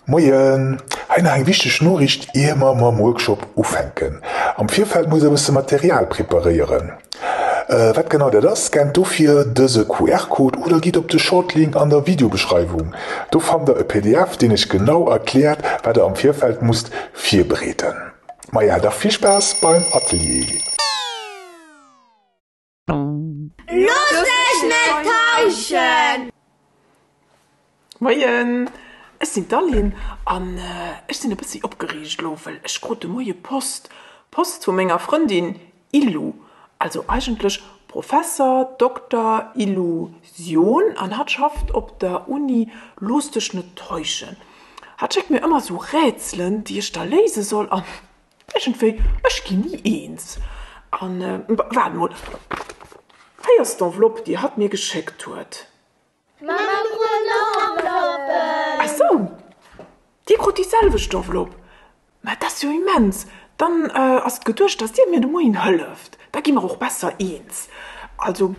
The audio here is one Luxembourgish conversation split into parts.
Moien! Hei nach eng wichteg Noriicht ier mer mam Workshop ufänken. Am Virfeld musst der e bësse Material preparéieren. Wat genau dat ass, scannt dofir dëse QR-Code oder gitt op de Shortlink an der Videobeschreiwung. Do fannt der e pdf, deen iech genau erkläert, wat der am Virfeld musst virbereeden. Maja, da vill Spaass beim Atelier! Looss dech net täuschen! Moien, ech sinn d'Aline an ech sinn e bëssi opgereegt elo, well ech krut de Moie Post, Post vu menger Frëndin Illu, also eigentlech Professer Dokter Illu Sion an hatt schafft op der Uni Looss dech net täuschen. Hatt schéckt mir ëmmer esou Rätselen, déi ech da léise soll an Iergendwéi, ech ginn ni eens. An, waart mol, hei ass d'Enveloppe, déi hatt mir geschéckt huet. D'Mamma krut och Enveloppen. Ah sou, dir krut déi selwecht Enveloppe? Mä dat ass jo immens. Dann ass et geduecht, dass dir mir de Moien hëlleft. Da gi mer och besser eens. Also,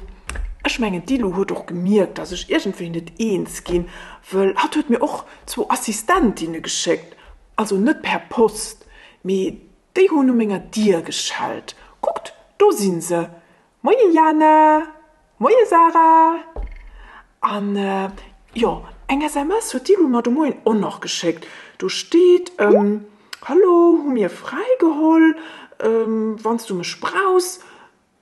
ech mengen, d'Ilou huet och gemierkt, dass ech iergendwéi net eens ginn, wëll hatt huet mir och zwou Assistentinne geschéckt. Also net per Post, mee déi hunn u menger Dier geschellt. Kuckt, do sinn se! Moie Jana! Moie Sarah! An jo, eng SMS huet d'Ilou mer de Moien och nach geschéckt. Do steet, Hallo, hu mir fräigeholl, wann s du mech brauchs,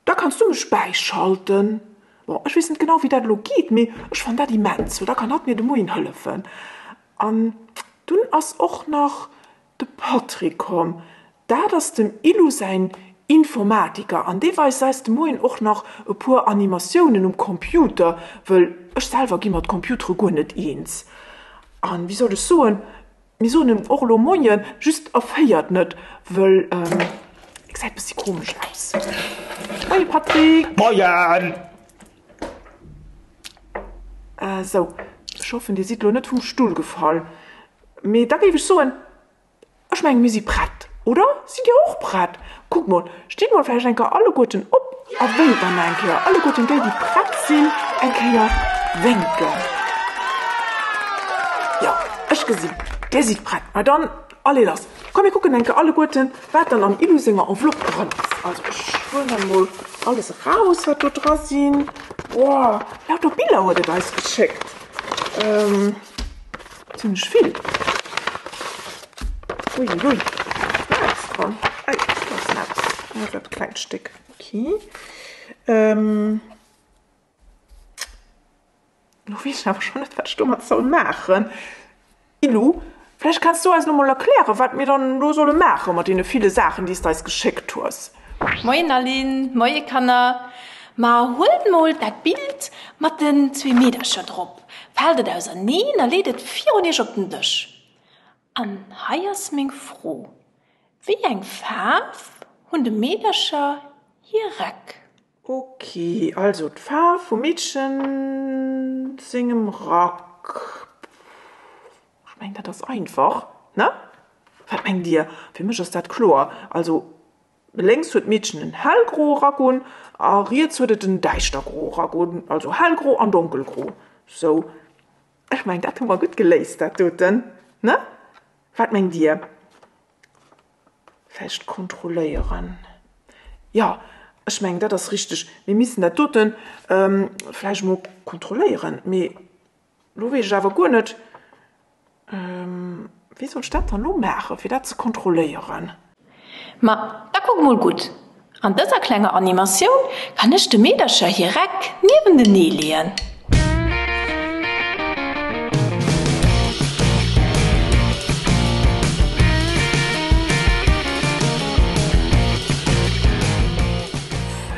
da kanns du mech bäischalten. Bon, ech weess net genau, wéi dat elo geet, mee ech fannen dat immens, well da kann hatt mir de Moien hëllefen. An dunn ass och nach de Patrick komm. Dat ass dem Illu säin Informatiker an dee weist eis de Moien och nach e puer Animatiounen um Computer, wëll ech selwer gi mat Computere guer net eens. An wéi soll ech soen, mir soen em och elo Moien, just erféiert net, wëll e gesäit bëssi komesch aus. Moie Patrick! Moien! Sou, ech hoffen, Dir sidd elo net vum Stull gefall. Mee da géif ech soen, ech mengen, mir si prett, oder? Sidd Dir och prett? Kuckt mol, stitt mol vläicht eng Kéier alleguerten op a wénkt dann eng Kéier. Alleguerten déi, déi prett sinn, eng Kéier wénken. Jo, ech gesinn, Dir sidd prett. Ma dann, allez lass! Komm, mir kucken eng Kéier alleguerten, wat dann am Illu senger Enveloppe dran ass. Also, ech huelen dann emol alles eraus, wat do dra sinn. Boah, lauter Biller huet et eis geschéckt. Zimmlech vill. Uiuiui, ass nach eppes dran? Ei, do ass nach eppes. Ah, dat klengt Stéck. Okay. Lo weess ech awer schonn net, wat ech domat soll maachen. Ilou, vläicht kenns du eis lo mol erklären, wat mir dann elo solle maache mat deene ville Saachen, déi s de eis geschéckt hues. Moien Aline, moie Kanner. Ma huelt mol dat Bild mat den zwee Meedercher drop, faalt et auserneen a leet et virun iech op den Dësch. An hei ass meng Fro, Wéi eng Faarf hunn de Meedercher hir Räck? Ok, also d'Faarf vum Meedchen sengem Rack. Ech mengen dat ass einfach, ne? Wat mengt dir? Fir mech ass dat kloer. Also lénks huet d'Meedchen en hellgroe Rack un a riets huet et en däischtergroe Rack un. Also hellgro an donkelgro. Sou, ech mengen dat hu mer gutt geléist dat doten, ne? Wat mengt dir? Vläicht kontrolléieren. Jo, ech mengen, dat ass richteg. Mir missten dat dote vläicht emol kontrolléieren. Mee elo weess ech awer guer net, wéi soll ech dat dann elo maachen, fir dat ze kontrolléieren? Ma da kuck mol gutt, An dëser klenger Animatioun kann ech de Meedercher hir Räck niewentenee leeën.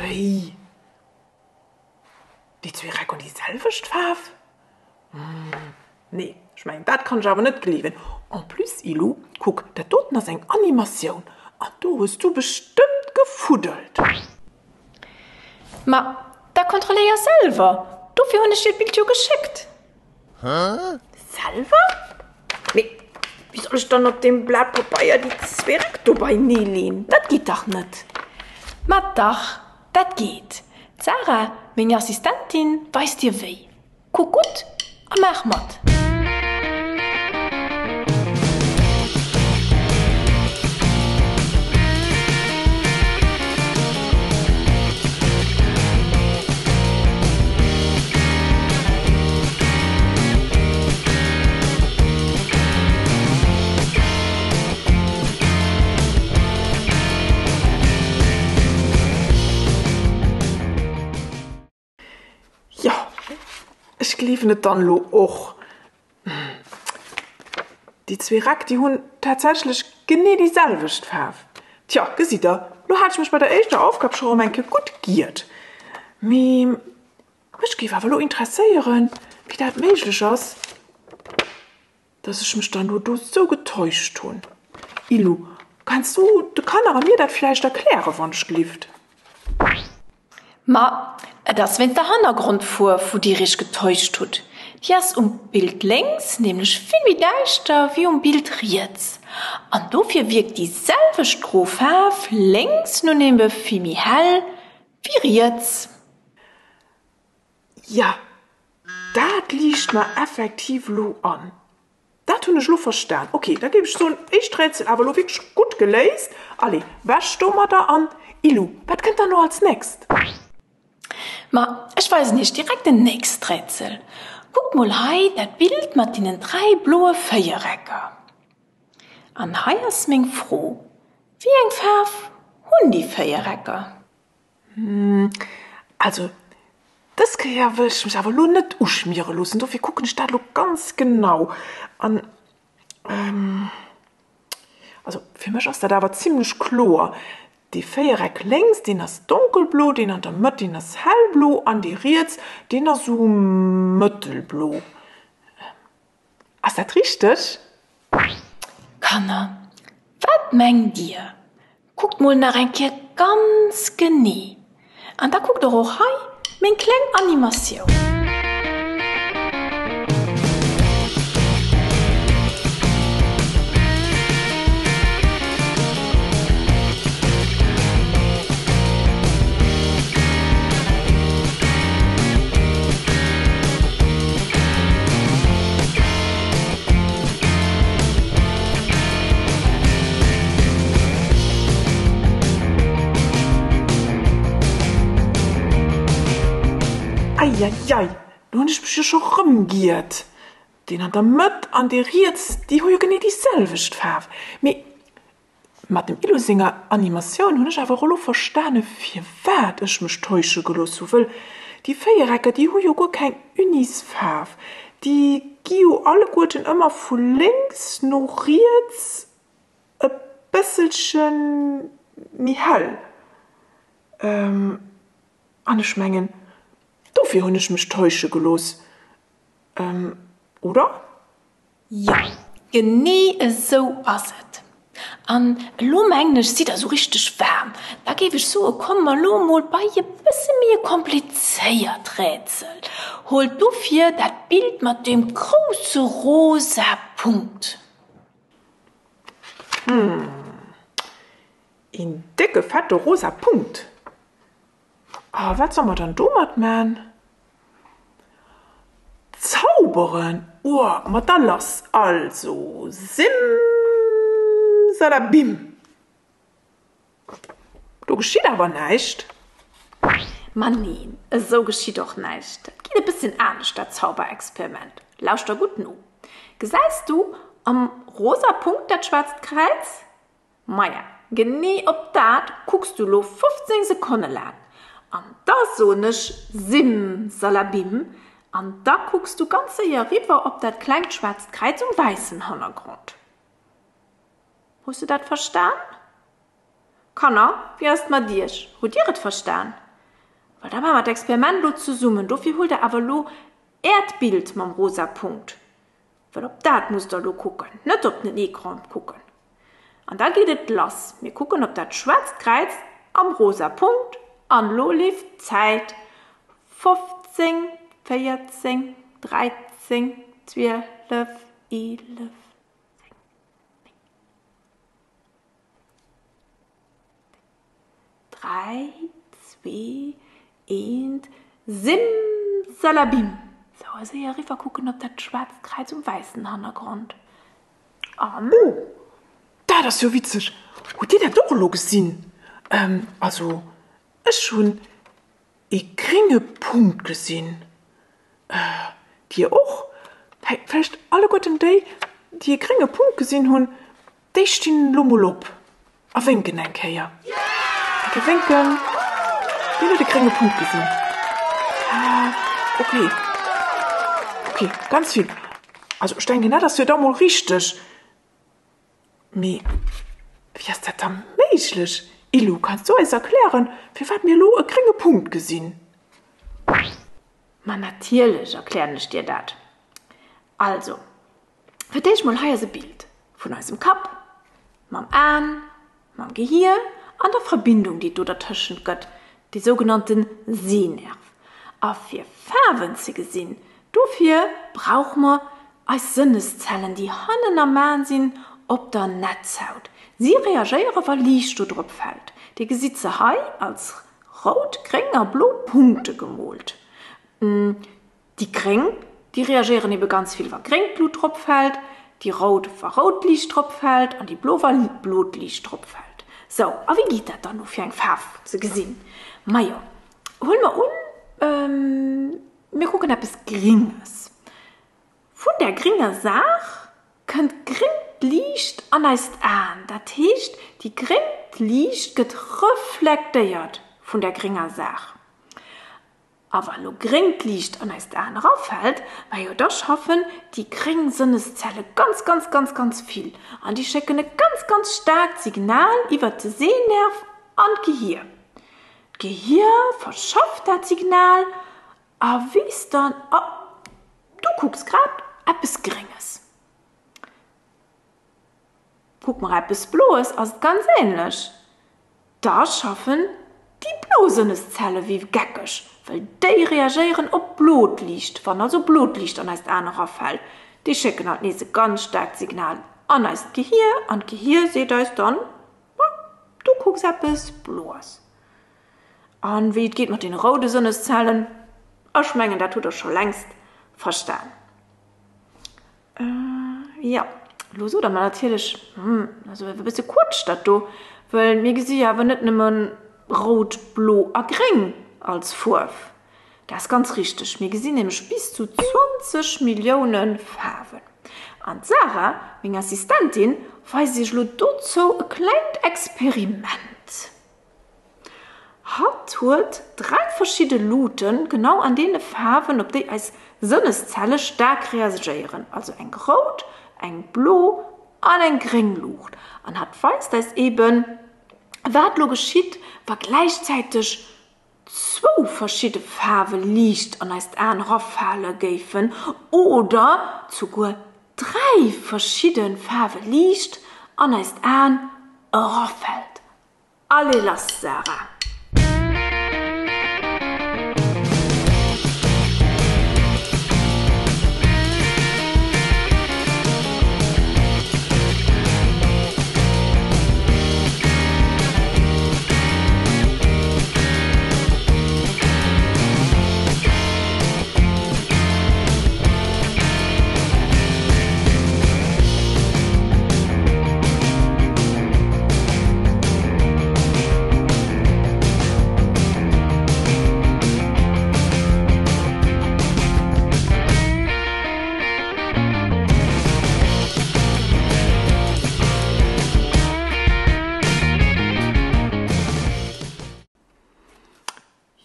Wéi? Déi zwee Räck hunn déi selwecht Faarf? Nee, ech mengen dat kann ech awer net gleewen. En plus Ilou, kuck, dat doten ass eng Animatioun an do hues du bestëmmt gefuddelt. Ma da kontrolléier selwer, dofir hunn ech dir d'Bild jo geschéckt. Selwer? Mee wéi soll ech dann op deem Blat Pabeier déi zwee Räck do beinee leen? Dat geet dach net. Ma dach, dat geet. D'Sarah, meng Assistentin, weist dir wéi. Kuck gutt a maach mat! gleewen et dann elo och. Déi zwee Räck, déi hunn tatsächlech genee déi selwecht Faarf. Tja, gesitt der, lo hat ech mech bei der éischter Aufgab scho rëm eng Kéier gutt giert. Mee mech géif awer elo interesséieren, wéi dat méiglech ass, dass ech mech dann elo do sou getäuscht hunn. Ilou, kanns du de Kanner a mir dat vläicht erklären, wann ech glift? Ma et ass wéinst der Hannergrondfuerf wou dir iech getäuscht hutt. Déi ass um Bild lénks nämlech vill méi däischter wéi um Bild riets. An dofir wierkt déi selwecht gro Faarf lénks nun ebe vill méi hell wéi riets. Jo, dat liicht mer effektiv lo an. Dat hunn ech lo verstan. Ok, da géif ech soen, éischt Rätsel awer lo wierklech gutt geléist. Allez, weg domadder an Illu, wat kënnt dann lo als nächst? Ma ech weisen iech direkt den nächst Rätsel. Kuckt mol hei dat Bild mat deenen 3 bloe Véierecker. An hei ass meng Fro, Wéi eng Faarf hunn déi Véierecker? Also dës Kéier wëll ech mech awer elo net uschmiere loossen, dofir kucken ech dat elo ganz genau an. Also fir mech ass dat awer zimlech kloer, dee Véiereck lénks deen ass donkelblo, deen an der Mëtt deen ass hellblo an dee riets deen ass esou mëttelblo. Ass dat richteg? Kanner, wat mengt dir? Kuckt mol nach eng Kéier ganz genee an da kuckt der och hei meng kleng Animatioun. Eieiei, do hunn ech mech jo scho rëm giert. Deen an der Mëtt an dee riets, déi hu jo genee déi selwecht Faarf. Mee Mat dem Illu senger Animatioun hunn ech awer och elo verstane firwat ech mech täusche gelooss hu, wëll déi Véierecker déi hu jo guer keng Unisfaarf, déi gi jo alleguerten ëmmer vu lénks no riets e bësselche méi hell. An ech mengen dofir hunn ech mech täusche gelooss, oder? Jo, genee esou ass et. An elo mengen ech, sidd der esou richteg waarm. Da géif ech soe komme mer elo emol bei e bësse méi e komplizéiert Rätsel. Huelt dofir dat Bild mat deem grousse rosa Punkt. Hm, een décke fette rosa Punkt. A wat soll mer dann domat man? Zauberen? Uah, ma da lass! Also, simsalabim! Do geschitt awer näischt. Ma neen, esou geschitt och näischt. Dat geet e bësschen anescht, dat Zauberexperiment. Lauschter gutt no. Gesäis du am rosa Punkt dat schwaarzt Kräiz? Maja, genee op dat kucks du lo 15 Sekonne laang an da soen ech Simsalabim an da kucks du ganz séier eriwwer op dat klengt schwaarzt Kräiz um wäissen Hannergrond. Hues du dat verstan? Kanner, wéi ass et mat iech? Hutt dir et verstan? Well da maache mer d'Experiment lo zesummen. Dofir huelt der awer lo äert Bild mam rosa Punkt. Well op dat musst der elo kucken, net op den Ecran kucken. An da geet et lass, mir kucken op dat schwaarzt Kräiz am rosa Punkt an elo leeft d'Zäit, 15, 14, 13, 12, 11, 10, 9. 3, 2, 1, Simsalabim! Sou, a séier eriwwer kucken op dat schwaarzt Kräiz um wäissen Hannergrond. An. Oh, dat ass jo witzeg! Hutt dir dat och elo gesinn? Also, ech hunn ee grénge Punkt gesinn. Dir och? Hey, vläicht alleguerten déi, déi ee grénge Punkt gesinn hunn, Déi stinn elo mol op a wénken eng Kéier. Eng Kéier wénken. Wien huet e grénge Punkt gesinn? Ah, ok. Ok, ganz vill. Also ech denken, dat ass jo da mol richteg. Mee wéi ass dat da méiglech? Ilou, kanns du eis erklären, firwat mir elo e grénge Punkt gesinn? Ma natierlech erklären ech dir dat. Also, fir d'éischt mol, hei ass e Bild vun eisem Kapp mam Aen, mam Gehier an der Verbindung, déi et do dertëschent gëtt, dee sougenannte Sehnerv. A fir Faarwen ze gesinn, dofir brauche mer eis Sënneszellen, déi hannen am Aen sinn, op der Netzhaut. Si reagéiere wa Liicht do drop fält. Dir gesitt se hei als rout, gréng a blo Punkte gemoolt. Déi gréng, déi reagéieren ebe ganz vill wa gréngt Blut drop fält, déi rout wa rout Liicht drop fält an déi blo wa blot Liicht drop fält. Sou, a wéi geet dat dann elo fir eng Faarf ze gesinn? Majo, huele mer un, mir kucken eppes Gringes. Vun där gringer Saach kënnt gréngt Liicht an eist Aen, dat heescht déi gréngt Liicht gëtt reflektéiert vun där gringer Saach. A wa lo gréngt Liicht an eist Aen erafält, majo da schaffen déi gréng Sënneszelle ganz, ganz, ganz, ganz vill an déi schécken e ganz, ganz staarkt Signal iwwert de Sehnerv an d'Gehier. D'Gehier verschafft dat Signal a weess dann, Oh, du kucks grad eppes Grénges. Kuck mer eppes Bloes, ass et ganz ähnlech. Da schaffen déi blo Sënneszelle wéi geckeg, well déi reagéieren op blot Liicht. Wann also blot Liicht an eist Aen erafält, déi schécken alt nees e ganz staarkt Signal an eist Gehier an d'Gehier seet eis dann, Ma, du kucks eppes Bloes. An wéi et geet mat deene roude Sënneszellen, ech mengen dat hutt der scho längst verstan. Jo, elo sot der mer natierlech, Hm, dat ass awer e bësse Quatsch dat do, wëll mir gesi jo awer net nëmme rout, blo a gréng als Fuerf. Dat ass ganz richteg, mir gesinn nämlech bis zu 20 Millioune Faarwen. An d'Sarah, meng Assistentin, weist iech elo dozou e klengt Experiment. Hatt huet 3 verschidde Luuten, genau an deene Faarwen, op déi eis Sënneszelle staark reagéieren, also eng rout, eng blo an eng gréng Luucht. An hatt weist eis eben, wat lo geschitt, wa gläichzäiteg zwou verschidde Faarwe liicht an eist Aen erafale géifen oder zuguer 3 verschidde Faarwe liicht an eist Aen erafält. Allez lass Sarah!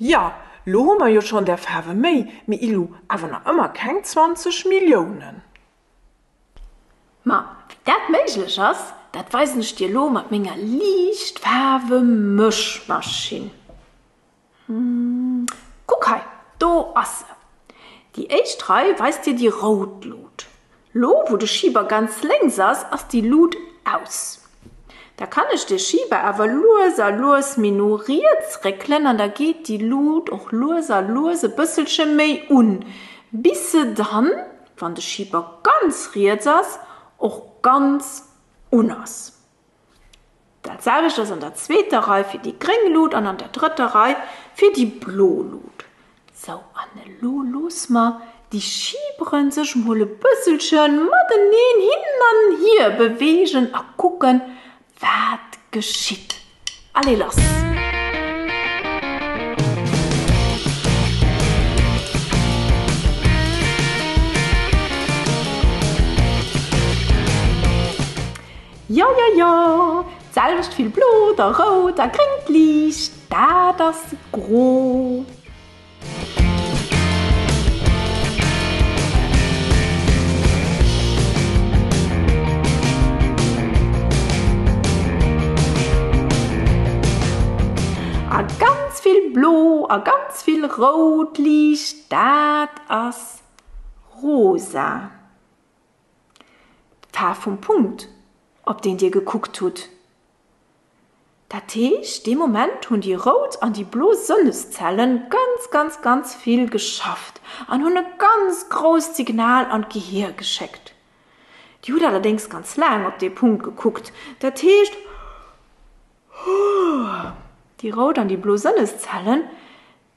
Jo, lo hu mer jo schonn där Faarwe méi, mee Illu, awer nach ëmmer keng 20 Milliounen. Ma wéi dat méiglech ass, dat weisen ech dir elo mat menger Liichtfaarwemëschmaschinn. Kuck hei, do ass se. Déi éischt Rei weist dir déi rout Lut. Lo wou de Schiber ganz lénks ass, ass déi Lut aus. Da kann ech de Schiber awer lues a lues méi no riets réckelen an da geet déi Lut och lues a lues e bësselche méi un, bis se dann, wann de Schiber ganz riets ass, och ganz un ass. Dat selwecht ass an der zweeter Rei fir déi gréng Lut an an der drëtter Rei fir déi blo Lut. Sou, an elo loosse mer déi Schiberen sech mol e bësselche mateneen hin an hier beweegen a kucken, wat geschitt. Allez, lass! Jo, jo, jo, d'selwecht vill blot a rout a gréngt Liicht, dat ass gro. blo a ganz vill rout Liicht, dat ass rosa. D'Faarf vum Punkt, op deen Dir gekuckt hutt. Dat heescht, dee Moment hunn déi rout an déi blo Sënneszellen ganz, ganz, ganz vill geschafft an hunn e ganz grousst Signal an d'Gehier geschéckt. Dir hutt allerdéngs ganz laang op dee Punkt gekuckt, dat heescht, déi rout an déi blo Sënneszellen,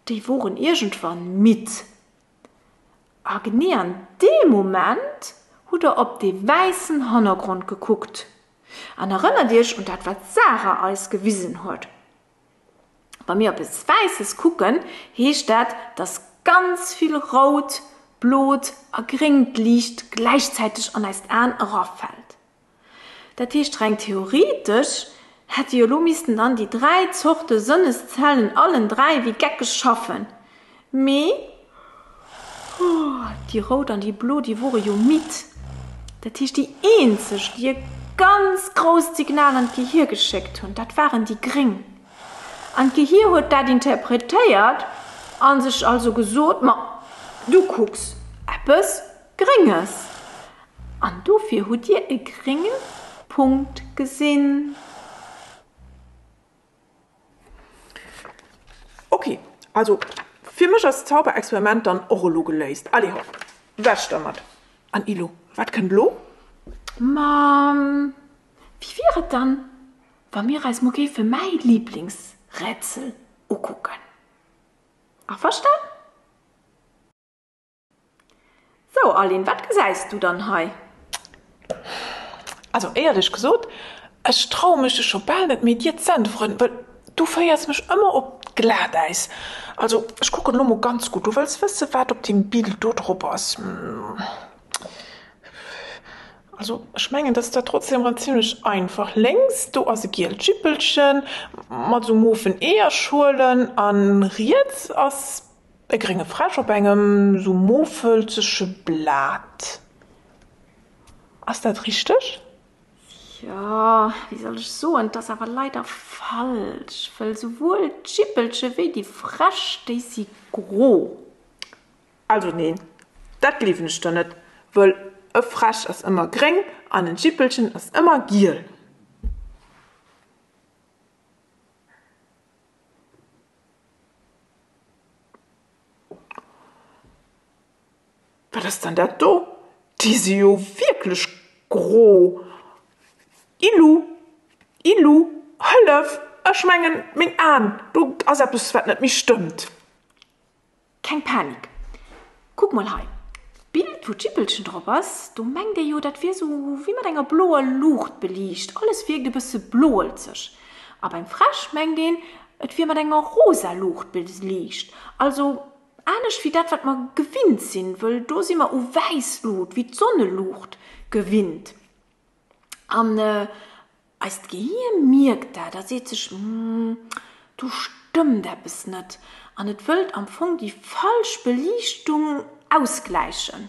déi woren iergendwann midd. A genee an deem Moment hutt der op dee wäissen Hannergrond gekuckt. An erënnert iech un dat, wat d'Sarah eis gewisen huet. Wa mir op eppes Wäisses kucken, heescht dat, dass ganz vill rout, blot a gréngt Liicht gläichzäiteg an eist Aen erafält. Dat heescht, reng theoretesch hätte jo elo missten dann déi 3 Zorte Sënneszellen allen 3 wéi geckeg schaffen. Mee déi rout an déi blo, déi wore jo midd. Dat heescht, déi eenzeg, déi e ganz grousst Signal an d'Gehier geschéckt hunn, dat waren déi gréng. An d'Gehier huet dat interpretéiert a sech also gesot, Ma du kucks eppes Grénges. An dofir hutt Dir e grénge Punkt gesinn. Ok, also fir mech ass d'Zauberexperiment dann och elo geléist. Allez hopp, wech dermat! An Ilou, wat kënnt elo? Ma wéi wier et dann, wa mir eis mol géife mäi Liblingsrätsel ukucken? Averstan? Sou Aline, wat gesäis du dann hei? Also éierlech gesot, ech traue mech scho bal net méi dir z'äntweren, well du féiers mech ëmmer op d'Glatäis. Also ech kucken elo mol ganz gutt, du wëlls wësse wat op deem Bild do drop ass? Also ech mengen, dass dat trotzdem erëm zimlech einfach. Lénks do ass e gielt Jippelchen mat esou mofen Eeërschuelen an riets ass E grénge Fräsch op engem sou mofëlzege Blat. Ass dat richteg? Jo, wéi soll ech soen, 't ass awer leider falsch, wëll souwuel d'Jippelche wéi déi Fräsch, déi si gro. Also neen, dat gleewen ech der net, wëll e Fräsch ass ëmmer gréng an en Jippelchen ass ëmmer giel. Wat ass dann dat do? Déi si jo wierklech gro! Illu, Illu, hëllef! Ech mengen, meng Aen, do ass eppes, wat net méi stëmmt. Keng Panik! Kuck mol hei, d'Bild wou d'Jippelchen drop ass, do mengt ee jo dat wier sou wéi mat enger bloer Luucht beliicht, alles wierkt e bësse bloelzeg. A beim Fräsch mengt een et wier mat enger rosa Luucht beliicht, also anescht wéi dat wat mer gewinnt sinn, wëll do si mer u wäiss Luut, wéi d'Sonneluucht, gewinnt. An Eist Gehier mierkt dat a seet sech, Hm, do stëmmt eppes net. An et wëllt am Fong déi falsch Beliichtung ausgläichen.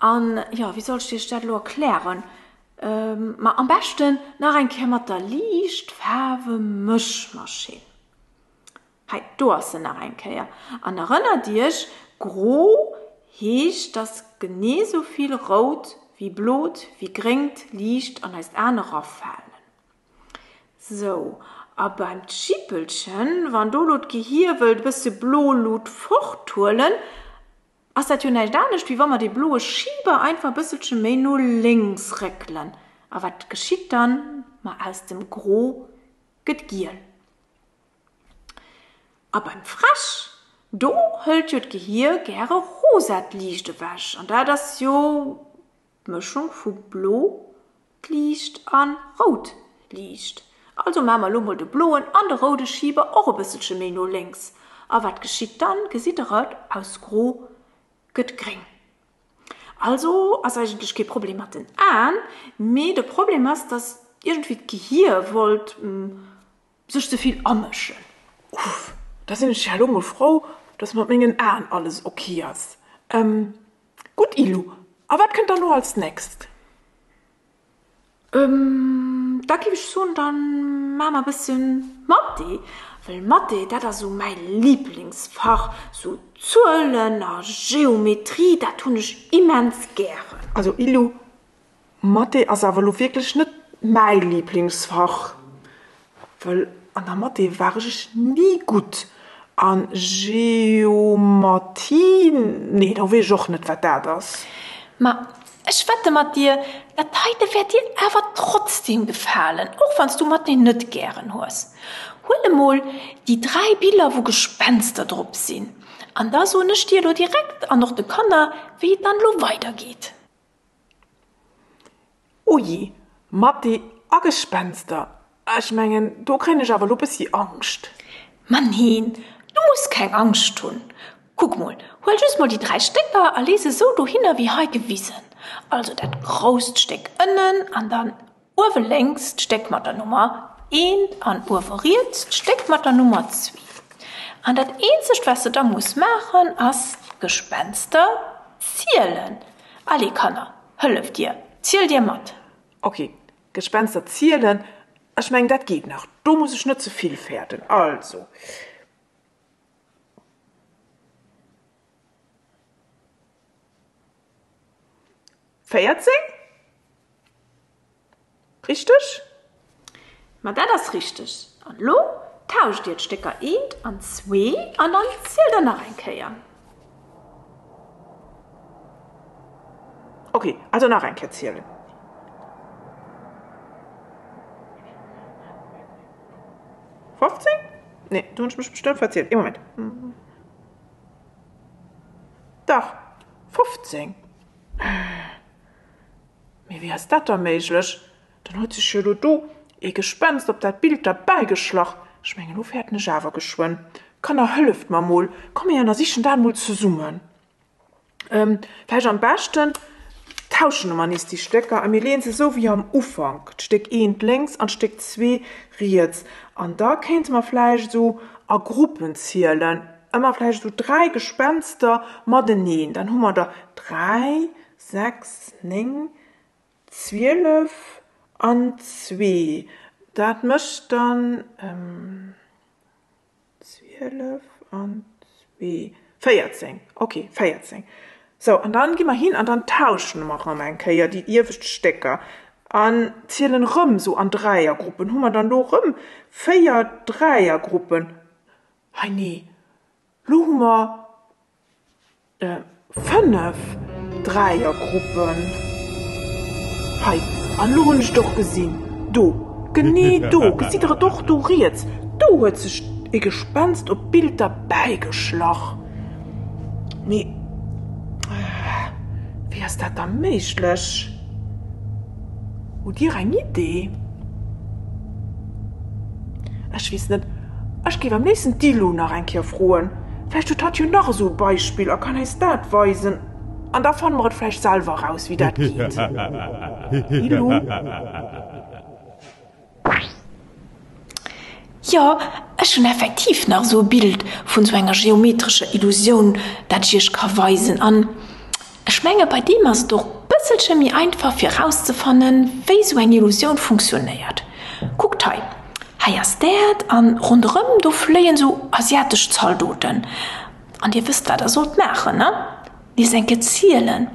An, jo, wéi soll ech iech dat elo erklären? Ma am beschten nach eng Kéier mat der Liicht-Faarwe-Mëschmaschinn. Hei, do ass se nach eng Kéier. An erënnert iech, gro heescht, dass genee sou vill rout wéi blot wéi gréngt Liicht an eist Aen erafalen. Sou, a beim Jippelchen, wann do lo d'Gehier wëllt e bësse blo Lut forthuelen, ass dat jo näischt anescht, wéi wa mer dee bloe Schiber einfach e bësselche méi no lénks réckelen. A wat geschitt dann? Ma aus dem Gro gëtt giel. A beim Fräsch, do hëlt jo d'Gehier gäre rosat Liicht ewech, an dat ass jo d'Mëschung vu blot Liicht a rout Liicht. Also maache mer elo mol de bloen an de roude Schiber och e bësselche méi no lénks. A wat geschitt dann? Gesitt der et, aus gro gëtt gréng. Also ass eigentlech kee Problem mat den Aen, mee de Problem ass, dass iergendwéi d'Gehier wollt sech ze vill amëschen. Uff, da sinn ech ja elo mol frou, dass mat mengen Aen alles ok ass. Gutt Ilou, a wat kënnt dann elo als nächst? Da giff ech soen, da. maache mer e bësschen Mathé, wëll Mathé, dat ass esou mäi Liblingsfach, sou Zuelen a Geometrie, dat hunn ech immens gären. Also Illu, Mathé ass awer elo wierklech net mäi Liblingsfach, wëll an der Mathé war ech ni gutt an Geomatie, nee do weess ech och net wat dat ass. Ma ech wette mat dir, dat heite wäert dir awer trotzdem gefalen, och wann s du Mathé net gären hues. Huel emol déi 3 Biller wou Gespenster drop sinn an da soen ech dir elo direkt an och de Kanner wéi et dann elo weidergeet. O jee, Mathé a Gespenster, ech mengen do kréien ech awer elo bëssi Angscht. Ma neen, du muss keng Angscht hunn. Kuck mol, huel just mol déi 3 Stécker a lee se sou dohinner wéi hei gewisen. Also dat grousst Stéck ënnen an dann uewe lénks d'Stéck mat der Nummer eent an uewe riets d'Stéck mat der Nummer zwee. An dat eenzegt wat s de da muss maachen ass d'Gespenster zielen. Allez Kanner, hëlleft dir, zielt dir mat! Ok, Gespenster zielen, ech mengen dat geet nach, do muss ech net ze vill fäerten. Also. 14? Richteg? Ma dat ass richteg. An elo tauscht dir d'Stécker eent an zwee an dann zielt der nach eng Kéier. Ok, also nach eng Kéier zielen. 15? Nee, do hunn ech mech bestëmmt verzielt. Ee Moment. Dach, 15. Mee wéi ass dat da méiglech? Dann huet sech jo elo do ee Gespenst op dat Bild derbäigeschlach. Ech mengen, elo fäerten ech awer geschwënn. Kanner, hëlleft mer mol, komm mir ënnersichen dat mol zesummen. Vläicht am beschten tauschen mer nees déi Stécker a mir leeën se esou wéi am Ufank, d'Stéck eent lénks an d'Stéck zwee riets. An da kéinte mer vläicht esou a Gruppen zielen, ëmmer vläicht esou 3 Gespenster mateneen. Dann hu mer der 3, 6, 9, 12 an zwee. Dat mécht dann 12 an zwee, 14. Ok, 14. Sou, an dann gi mer hin an dann tauschen mer erëm eng Kéier déi iewescht Stécker an zielen erëm sou an Dräiergruppen. Hu mer dann do erëm 4 Dräiergruppen. Hei, nee, lo hu mer 5 Dräiergruppen. Hei, an elo hunn ech et och gesinn. Do, genee do, gesitt der et och do riets, do huet sech e Gespenst op d'Bild derbäigeschlach. Mee wéi ass dat da méiglech? Hutt Dir eng Idee? Ech weess net, ech géif am léifsten d'Ilou nach eng Kéier froen. Vläicht huet hatt jo nach esou e Beispill a kann äis dat weisen an da fanne mer et vläicht selwer eraus, wéi dat geet. Ilou? Jo, ech hunn effektiv nach esou e Bild vun esou enger geometrescher Illusioun, dat ech iech ka weisen. An ech menge bei deem ass et och bësselche méi einfach fir erauszefannen, wéi esou eng Illusioun funktionéiert. Kuckt hei, hei ass d'Äerd an ronderëm do fléien esou asiatesch Zaldoten. An dir wësst wat der sollt maachen, ne? Nees eng Kéier zielen,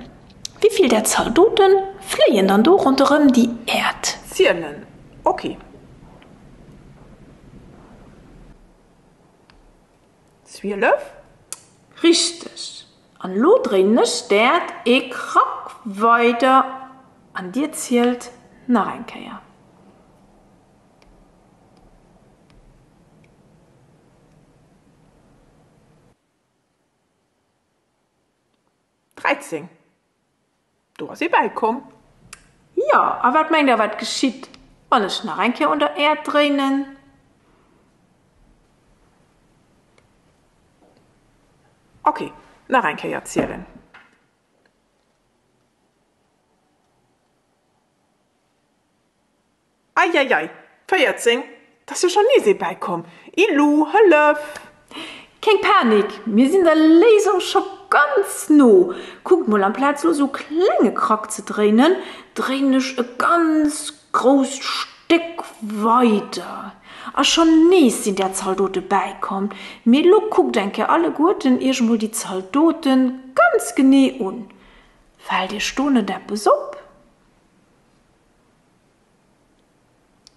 wéivill där Zaldoten fléien dann do ronderëm déi Äerd. Zielen, ok. 12. Richteg! An elo dréinen ech d'Äerd ee Krack weider an dir zielt nach eng Kéier. 13. Do ass ee bäikomm. Jo, a wat mengt der, wat geschitt, wann ech nach eng Kéier un der Äerd dréinen? Ok, nach eng Kéier zielen. Eieiei, 14, 't ass jo schon nees ee bäikomm. Illu, hëllef! Keng Panik, mir sinn der Léisung scho ganz no. Kuckt mol, amplaz lo sou klenge Krack ze dréinen, dréinen ech e ganz grousst Stéck. Stéck weider a schonn nees sinn där Zaldote bäikomm. Mee elo kuckt eng Kéier alleguerten iech emol déi Zaldote ganz genee un. Fält iech do net eppes op?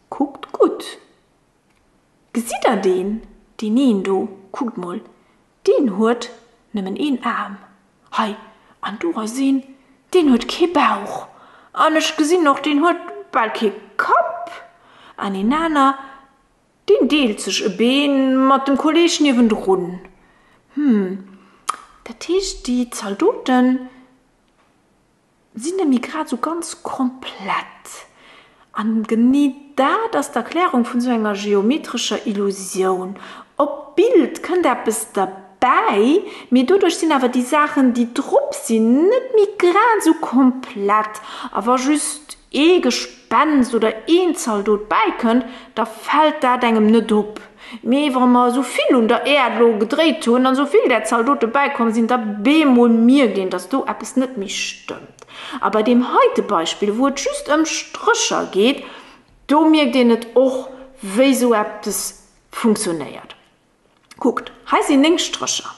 Kuckt gutt. Gesitt der deen? Deen een do, kuckt mol, deen huet nëmmen een Aarm. Hei, an do ass een, deen huet kee Bauch. An ech gesinn och, deen huet bal kee Kapp. An een aner, deen deelt sech e Been mat dem Kolleeg niewendrun. Hm, dat heescht, déi Zaldoten, Sinn net méi grad sou ganz komplett. An genee dat ass d'Erklärung vun sou enger geometrescher Illusioun. Op d'Bild kënnt eppes derbäi, mee doduerch sinn awer déi Saachen déi drop sinn net méi grad sou komplett. A wa just ee Gespenst oder een Zaldot bäikënnt, da fält dat engem net op. Mee wa mer esou vill un der Äerd elo gedréit hunn an esou vill där Zaldote bäikomm sinn, da bemol mierkt een, dass do eppes net méi stëmmt. A bei deem heite Beispill, wou et just ëm Strécher geet, do mierkt een et och, wéi esou eppes funktionéiert. Kuckt, hei sinn 9 Strécher.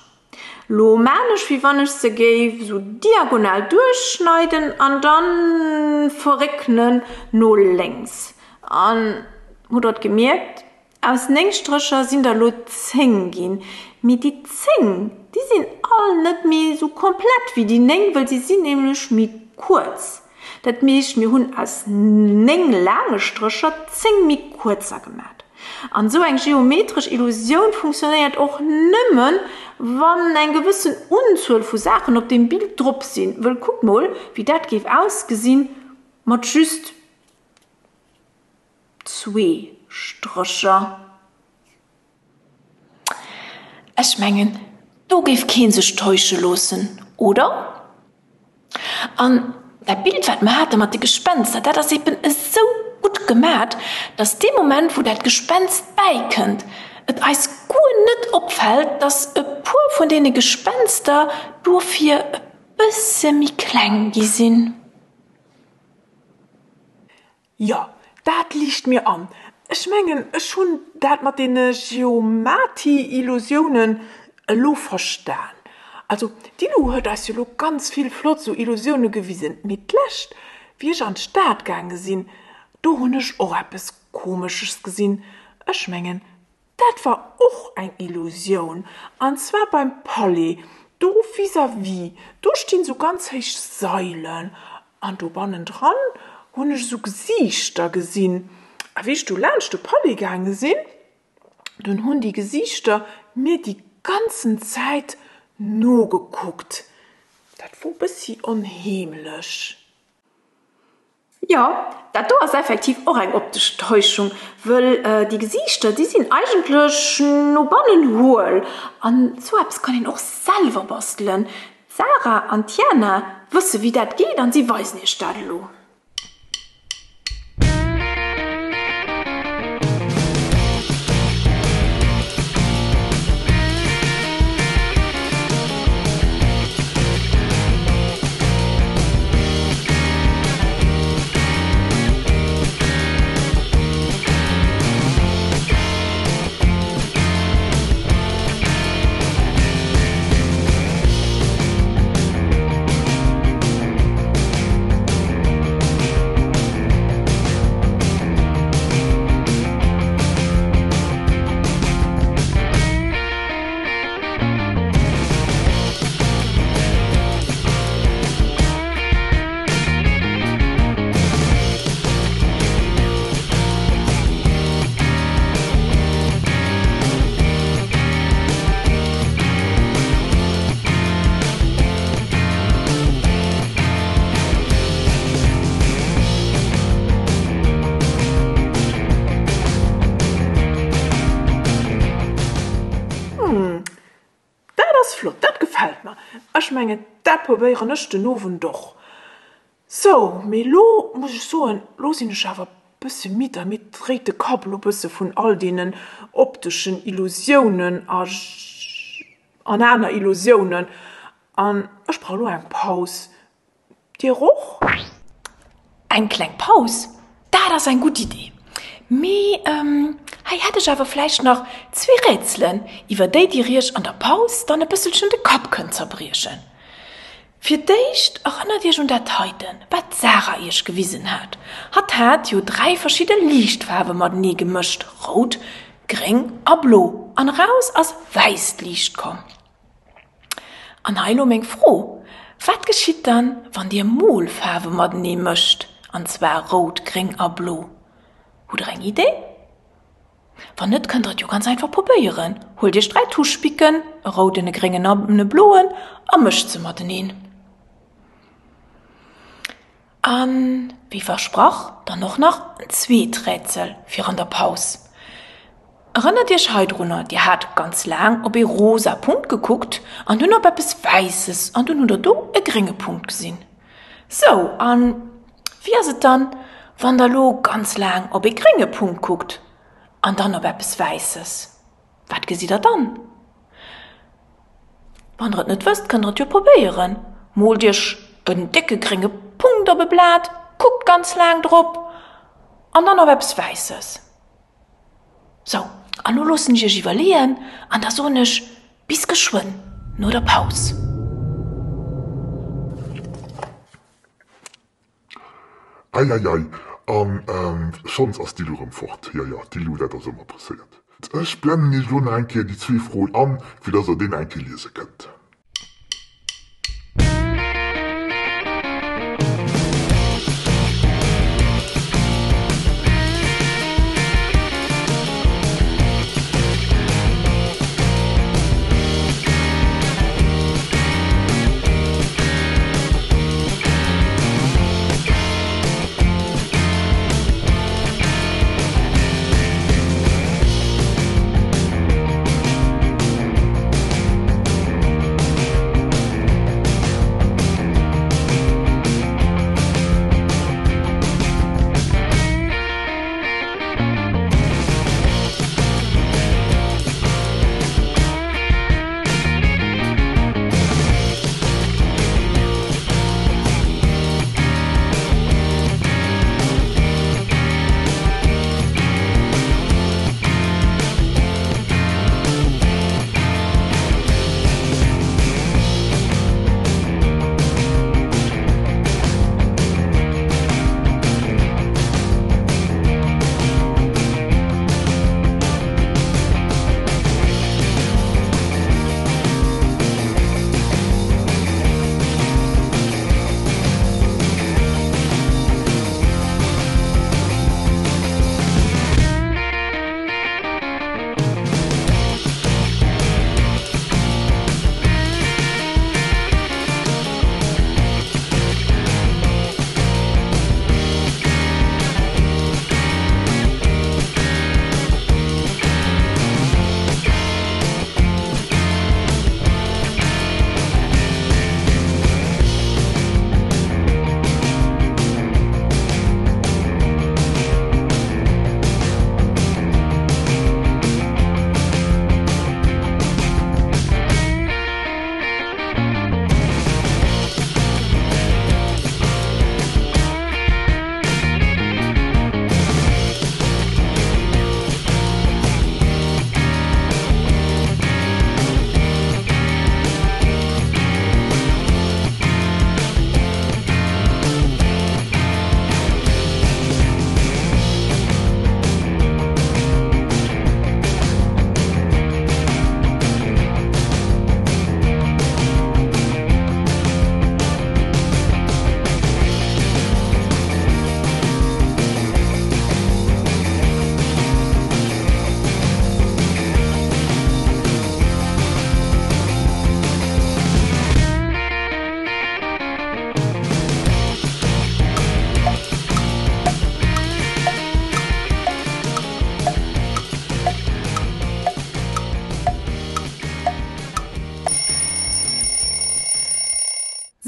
Lo maan ech wéi wann ech se géif sou diagonal duerchschneiden an dann verrécknen no lénks. An hutt der et gemierkt? Aus 9 Strécher sinn der lo 10 ginn. Mee déi 10, déi sinn all net méi sou komplett wéi déi 9, wëll si sinn nämlech méi kuerz. Dat meescht, mir hunn aus 9 laange Strécher 10 méi kuerzer gemat. An esou eng geometresch Illusioun funktionéiert och nëmmen, wann eng gewëssen Unzuel vu Saachen op deem Bild drop sinn. Wëll kuck mol, wéi dat géif ausgesinn mat just zwee Strécher. Ech mengen, do géif kee sech täusche loossen, oder? An dat Bild, wat mer hate mat de Gespenster, dat ass eben esou gutt gemat, dass dee Moment, wou dat Gespenst bäikënnt, et eis guer net opfält, dass e puer vun deene Gespenster dofir e bësse méi kleng gi sinn. Jo, dat liicht mir an. Ech mengen, ech hunn dat mat deene Geomati-Illusiounen elo verstan. Also, d'Illu huet eis jo elo ganz vill flott sou Illusioune gewisen, mee d'lescht, wéi ech an d'Stad gaange sinn, do hunn ech och eppes Komesches gesinn. Ech mengen, dat war och eng Illusioun, an zwar beim Palais, do vis-à-vis, do stinn sou ganz héich Sailen An do bannendran hunn ech esou Gesiichter gesinn. A wéi ech do laanscht de Palais gaange sinn, dunn hunn déi Gesiichter mir déi ganzen Zäit nogekuckt. Dat wor bëssi onheemlech. Jo, dat do ass effektiv och eng optesch Täuschung, wëll déi Gesiichter, déi sinn eigentlech no bannen huel. An esou eppes kann een och selwer bastelen. D'Sarah an d'Jana wësse wéi dat geet an si weisen iech dat elo. Hm, dat ass flott, dat gefält mer. Ech mengen, dat probéieren ech den Owend och. Sou, mee lo muss ech soen, lo sinn ech awer bësse midd a mir dréit de Kapp lo bësse vun all deenen opteschen Illusiounen a an aner Illusiounen an ech brauch lo eng Paus. Dir och? Eng kleng Paus, dat ass eng gutt Idee. Mee hei hätt ech awer vläicht nach zwee Rätselen, iwwer déi Dir Iech an der Paus dann e bësselchen de Kapp kënnt zerbriechen. Fir d'éischt erënnert Iech un dat heiten, wat d'Sarah Iech gewisen hat. Hatt hat jo 3 verschidde Liichtfaarwe matenee gemëscht, rout, gréng a blo, an eraus ass wäisst Liicht komm. An hei elo meng Fro, Wat geschitt dann, wann Dir Molfaarwe matenee mëscht, an zwar rout, gréng a blo? Hutt Der eng Idee? Wann net, kënnt der et jo ganz einfach probéieren. Huelt iech 3 Tuschpicken, e rouden, e gréngen an e bloen, a mëscht se mateneen. An, wéi versprach, dann och nach en zweet Rätsel fir an der Paus. Erënnert iech heidrunner, dir hat ganz laang op ee rosa Punkt gekuckt an dunn op eppes Wäisses an dunn hutt der do e grénge Punkt gesinn. Sou, an wéi ass et dann, wann der lo ganz laang op ee grénge Punkt kuckt an dann op eppes Wäisses? Wat gesitt der dann? Wann der et net wësst, kënnt der et jo probéieren. Moolt iech en décke grénge Punkt op e Blat, kuckt ganz laang drop an dann op eppes Wäisses. Sou, an lo loossen ech iech iwwerleeën an da soen ech bis geschwënn no der Paus. Eieiei, an schonns ass d'Illu rëm fort. Jo jo, d'Illu, dat ass ëmmer presséiert. Ech blennen iech elo nach eng Kéier déi zwee Froen an, fir dass der déi nach eng Kéier liese kënnt.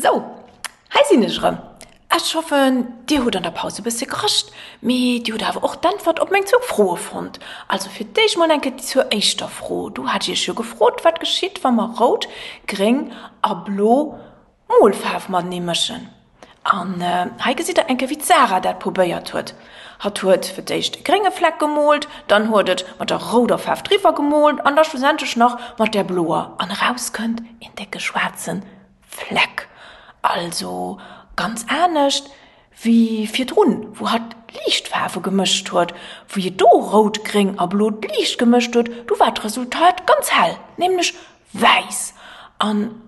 Sou, hei sinn ech erëm. Ech hoffen, dir hutt an der Paus e bësse gerascht, mee dir hutt awer och d'Äntwert op meng zwou Froe fonnt. Also fir d'éischt mol eng Kéier zur éischter Fro. Do hat ech iech jo gefrot, wat geschitt, wa mer rout, gréng a blo Molfaarf matenee mëschen. An hei gesitt der eng Kéier, wéi d'Sarah dat probéiert huet. Hatt huet fir d'éischt e grénge Fleck gemoolt, dann huet et mat der rouder Faarf driwwer gemoolt an da schlussendlech nach mat där bloer. An eraus kënnt een décke schwaarze Fleck. Also ganz anescht wéi virdrun, wou hatt Liichtfaarwe gemëscht huet. Wéi et do rout, gréng a blot Liicht gemëscht huet, du war d'Resultat ganz hell, nämlech wäiss. An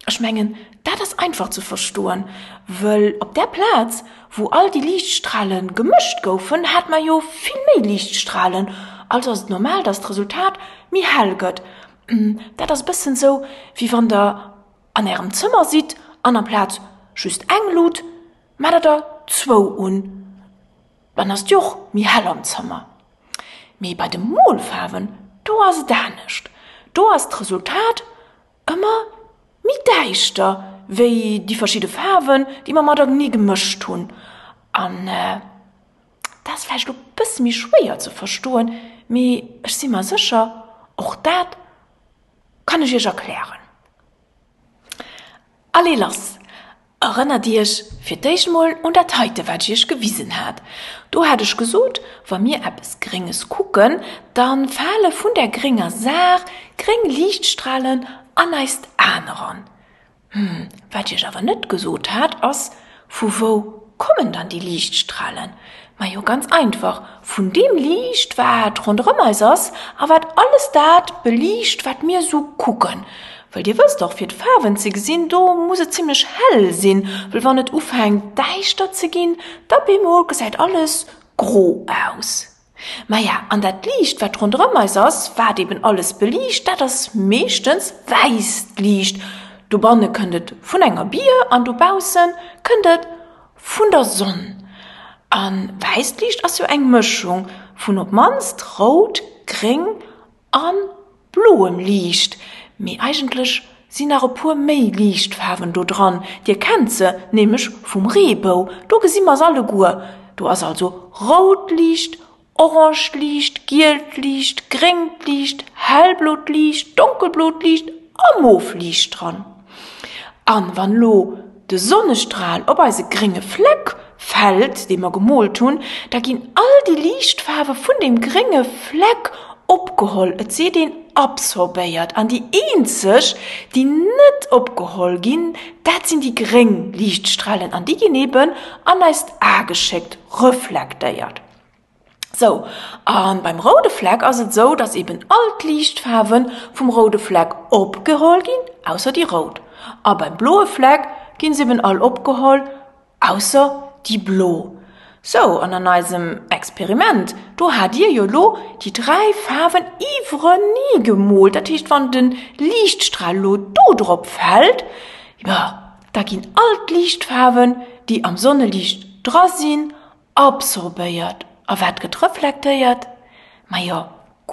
Ech mengen, dat ass einfach ze verstoen, wëll op där Plaz, wou all déi Liichtstrale gemëscht goufen, hat mer jo vill méi Liichtstralen, also ass et normal, dass d'Resultat méi hell gëtt. Dat ass e bëssen sou, wéi wann der an ärem Zëmmer sidd an amplaz just eng Lut, maacht der der zwou un. Dann ass et jo och méi hell am Zëmmer. Mee bei de Molfaarwen, do ass et anescht, do ass d'Resultat Ëmmer méi däischter wéi déi verschidde Faarwen, déi mer matenee gemëscht hunn. An dat ass vläicht elo e bësse méi schwéier ze verstoen, mee ech si mer sécher, och dat kann ech iech erklären. Allez lass! Erënnert Iech fir d'éischt mol un dat heite wat ech Iech gewisen hat. Do hat ech gesot, wa mir eppes Grénges kucken, da fale vun där grénger Saach gréng Liichtstralen an eist Aen eran. Hm, wat ech Iech awer net gesot hat ass, vu wou kommen dann déi Liichtstralen? Majo ganz einfach, vun deem Liicht wat ronderëm eis ass a wat alles dat beliicht wat mir sou kucken. Well dir wësst och, fir d'Faarwen ze gesinn, do muss et zimlech hell sinn, wëll wann et ufänkt däischter ze ginn, da bemol gesäit alles gro aus. Maja, an dat Liicht wat ronderëm eis ass, wat eben alles beliicht, dat ass meeschtens wäisst Liicht. Dobanne kënnt et vun enger Bier an dobausse kënnt et Vun der Sonn. A wäisst Liicht ass jo eng Mëschung vun op mannst rout, gréng a bloem Liicht. Mee eigentlech sinn nach e puer méi Liichtfaarwen do dran. Dir kennt se nämlech vum Reebou, do gesi mer se alleguer. Do ass also rout Liicht, Orange Liicht, gielt Liicht, gréngt Liicht, hellblot Liicht, donkelblot Liicht a mof Liicht dran. An wann lo de Sonnestral op eise grénge Fleck fält, dee mer gemoolt hunn, da ginn all déi Liichtfaarwe vun deem grénge Fleck opgeholl, et seet een absorbéiert. An déi eenzeg, déi net opgeholl ginn, dat sinn déi gréng Liichtstrahlen an déi ginn eben an eist A geschéckt, reflektéiert. Sou, a beim roude Fleck ass et sou, dass eben all d'Liichtfaarwe vum roude Fleck opgeholl ginn, ausser déi rout. A beim bloe Fleck ginn se eben all opgeholl, ausser déi blo. Sou, an an eisem Experiment, do hat dir jo elo déi 3 Faarwen iwwerenee gemoolt. Dat heescht, wann de Liichtstral elo do drop fält, jo, da ginn all d'Liichtfaarwen, déi am Sonneliicht dra sinn, Absorbéiert. A wat gëtt reflektéiert? Majo,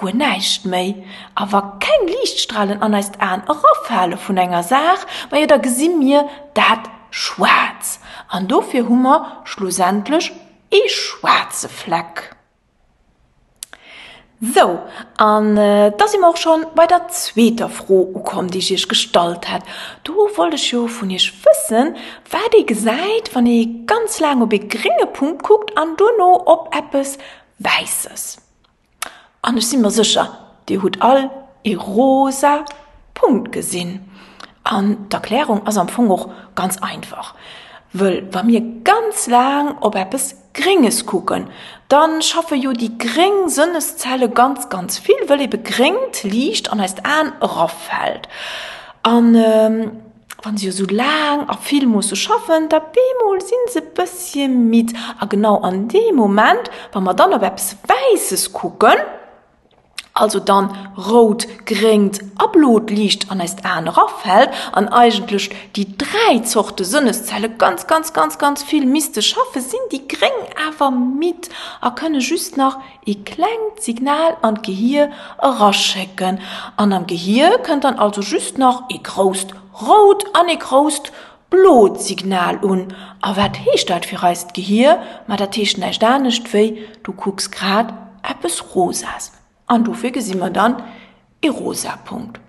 guer näischt méi. A wa keng Liichtstralen an eist Aen erafale vun enger Saach, majo da gesi mir dat schwaarz. An dofir hu mer schlussendlech ee schwaarze Fleck. Sou, an da si mer och schonn bei der zweeter Fro ukomm, déi ech Iech gestallt hat. Do wollt ech jo vun Iech wëssen, wat ee gesäit, wann ee ganz laang op ee grénge Punkt kuckt an duerno op eppes Wäisses. An ech si mer sécher, Dir hutt all ee rosa Punkt gesinn. An d'Erklärung ass am Fong och ganz einfach, wëll wa mir ganz laang op eppes Grénges kucken, da schaffe jo déi gréng Sënneszelle ganz, ganz vill, wëll ebe gréngt Liicht an eist Aen erafält. An wa se jo sou laang a vill musse schaffen, da bemol si se bëssche midd. A genau an deem Moment, wa mer dann op eppes Wäisses kucken, also dann rout, gréngt a blot Liicht an eist Aen erafält an eigentlech déi 3 Zorte Sënneszelle ganz, ganz, ganz, ganz vill misste schaffen, sinn déi gréng awer midd a kënne just nach ee klengt Signal an d'Gehier eraschécken. An am Gehier kënnt dann also just nach ee grousst rout an ee grousst blot Signal un. A wat heescht dat fir eist Gehier? Ma dat heescht näischt anescht wéi, du kucks grad eppes Rosas. An dofir gesi mer dann ee rosa Punkt.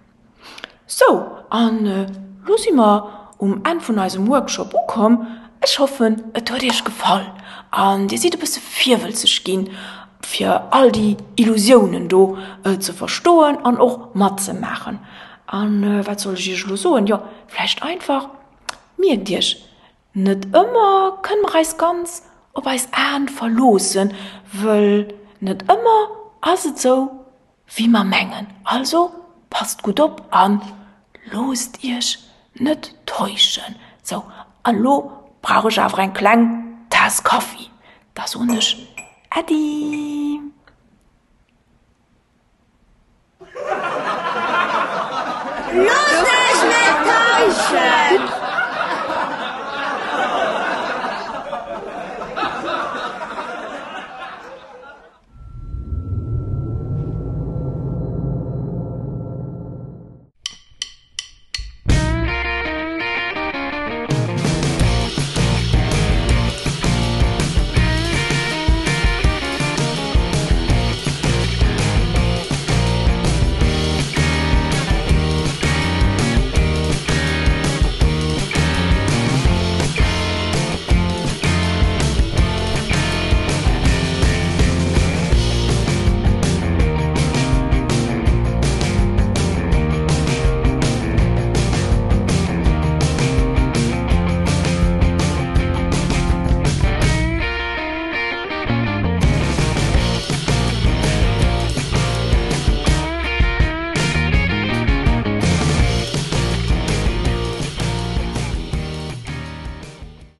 Sou, an elo si mer um Enn vun eisem Workshop ukomm. Ech hoffen, et huet iech gefall an dir sidd e bësse virwëlzeg ginn, fir all déi Illusiounen do ze verstoen an och matzemaachen. An wat soll ech iech elo soen? Jo, vläicht einfach, mierkt iech, net ëmmer kënne mer eis ganz op eis Aen verloossen, wëll net ëmmer ass et sou, wéi mer mengen. Also passt gutt op an loosst iech net täuschen. Sou, an lo brauch ech awer eng kleng Taass Kaffi. Da soen ech Äddi!